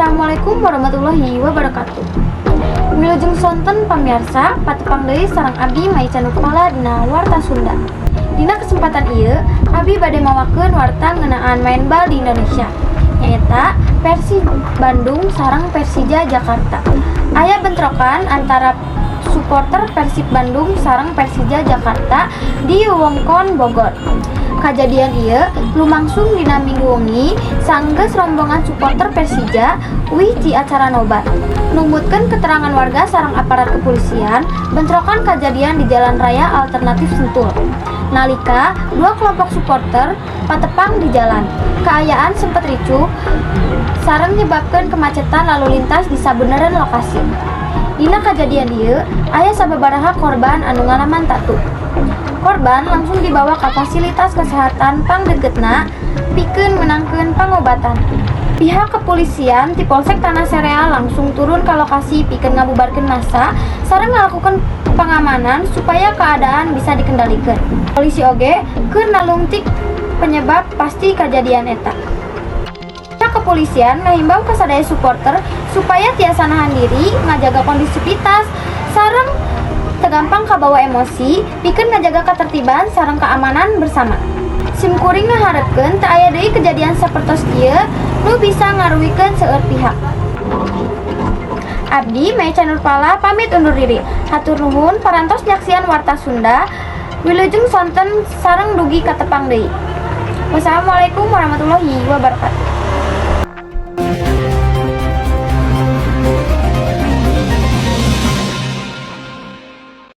Assalamualaikum warahmatullahi wabarakatuh. Wilujeng sonten, pamirsa, patepang deui sareng abdi, Maica Nurpala, dina Warta Sunda. Dina kesempatan ieu, abdi bade mawakeun warta ngeunaan main bal di Indonesia. Nyaeta Persib Bandung sareng Persija Jakarta. Aya bentrokan antara supporter Persib Bandung sareng Persija Jakarta di wewengkon Bogor. Kajadian ieu lumangsung dina Minggu wengi sanggeus rombongan supporter Persija uih ti acara nobar. Numutkeun keterangan warga sareng aparat kepolisian, bentrokan kajadian di Jalan Raya Alternatif Sentul. Nalika dua kelompok supporter patepang di jalan. Kaayaan sempet ricuh sareng nyebabkeun kemacetan lalu lintas di sabeneran lokasi. Dina kajadian ieu aya sababaraha korban anu ngalaman tatu. Korban langsung dibawa ke fasilitas kesehatan pangdeukeutna pikeun meunangkeun pangobatan. Pihak kepolisian ti Polsek Tanah Sereal langsung turun ke lokasi pikeun ngabubarkeun massa sareng ngalakukeun pengamanan supaya keadaan bisa dikendalikan. Polisi oge keur nalungtik penyebab pasti kejadian eta. Pihak kepolisian ngahimbau ka sadaya supporter supaya tiasa nahan diri, ngajaga kondusivitas, sareng teu gampang kabawa emosi, pikeun ngajaga ketertiban sareng keamanan bersama. Sim kuring ngaharepkeun teu aya deui kejadian sapertos ieu nu bisa ngarugikeun seueur pihak. Abdi, Maica Nurpala, pamit undur diri. Hatur nuhun parantos nyaksian Warta Sunda. Wilujeng sonten sareng dugi katepang deui. Wassalamualaikum warahmatullahi wabarakatuh.